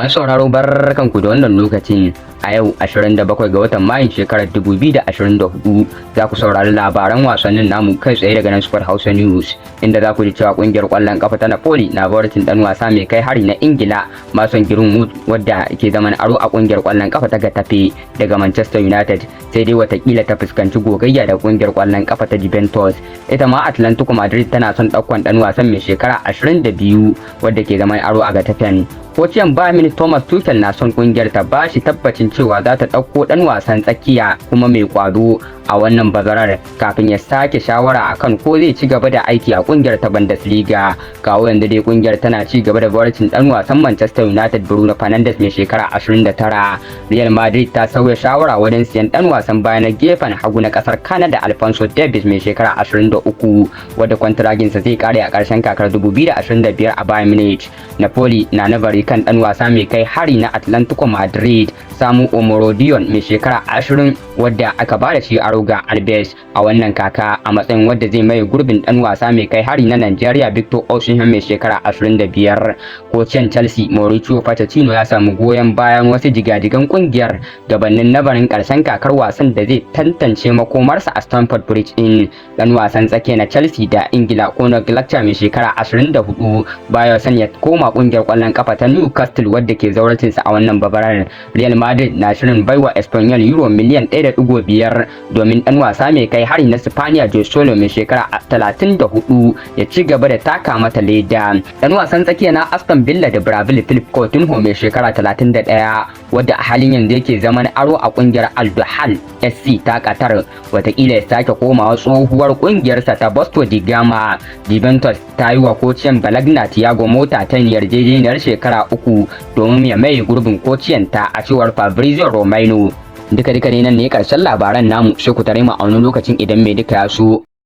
Masu sauraro, barkanku da wannan lokacin. A yau 27 ga watan Mayun shekarar 2024, za ku saurari labaran wasannin namu kai tsaye daga nan Sport Hausa News, inda za ku ji cewa kungiyar kwallon kafa ta Napoli na zawarcin dan wasa mai kai hari na Ingila, Mason Greenwood, wadda ke zaman aro a kungiyar kwallon kafa ta Getafe daga Manchester United, sai dai watakila ta fuskanci gogayya da kungiyar kwallon kafa ta Juventus. Ita ma Atlantico Madrid tana son ɗaukan dan wasan mai shekara 22 wadda ke zaman aro a Getafe. Kociyan Bayern Munich, Thomas Tuchel, na son kungiyar ta bashi tabbacin cewa za ta ɗauko ɗan wasan tsakiya kuma mai kwado a wannan bazarar kafin ya sake shawara akan ko zai ci gaba da aiki a kungiyar ta Bundesliga. Kawo yanzu dai kungiyar tana ci gaba da zawarcin ɗan wasan Manchester United, Bruno Fernandes, mai shekara 29. Real Madrid ta sauya shawara wajen siyan ɗan wasan baya na gefen hagu na ƙasar Canada, Alphonso Davies, mai shekara 23, wadda kwantiraginsa zai kare a ƙarshen kakar 2025 a Bayern Munich. Napoli na nazari kan ɗan wasa mai kai hari na Atlantico Madrid, Samu Omorodion, mai shekara 20, wadda aka ba da shi aro ga Alaves a wannan kaka, a matsayin wadda zai maye gurbin ɗan wasa mai kai hari na Nigeria, Victor Osimhen, mai shekara 25. Kociyan Chelsea, Mauricio Pochettino, ya samu goyon bayan wasu jigajigan kungiyar gabanin nazarin ƙarshen kakar wasan da zai tantance makomarsa a Stamford Bridge in. Dan wasan tsakiya na Chelsea da Ingila, Conor Gallagher, mai shekara 24, baya son ya koma kungiyar kwallon kafa ta Newcastle wadda ke zawarcinsa a wannan bazarar. Real Madrid na shirin baiwa Espanyol euro miliyan 1.5 domin dan wasa mai kai hari na Spaniya, Joselu, mai shekara 34, ya ci gaba da taka mata leda. Dan wasan tsakiya na Aston Villa da Brazil, Philippe Coutinho, mai shekara 31, wadda a halin yanzu yake zaman aro a kungiyar Al Duhail SC ta Qatar, watakila ya sake komawa tsohuwar kungiyarsa ta Vasco da Gama. Juventus ta yi wa kociyan Bologna, Thiago Motta, ta yarjejeniyar shekara 3 domin ya maye gurbin kociyan ta, a cewar Fabrizio Romano. Duka duka ne nan ne karshen labaran namu, sai ku tare mu a wani lokacin idan mai duka ya so.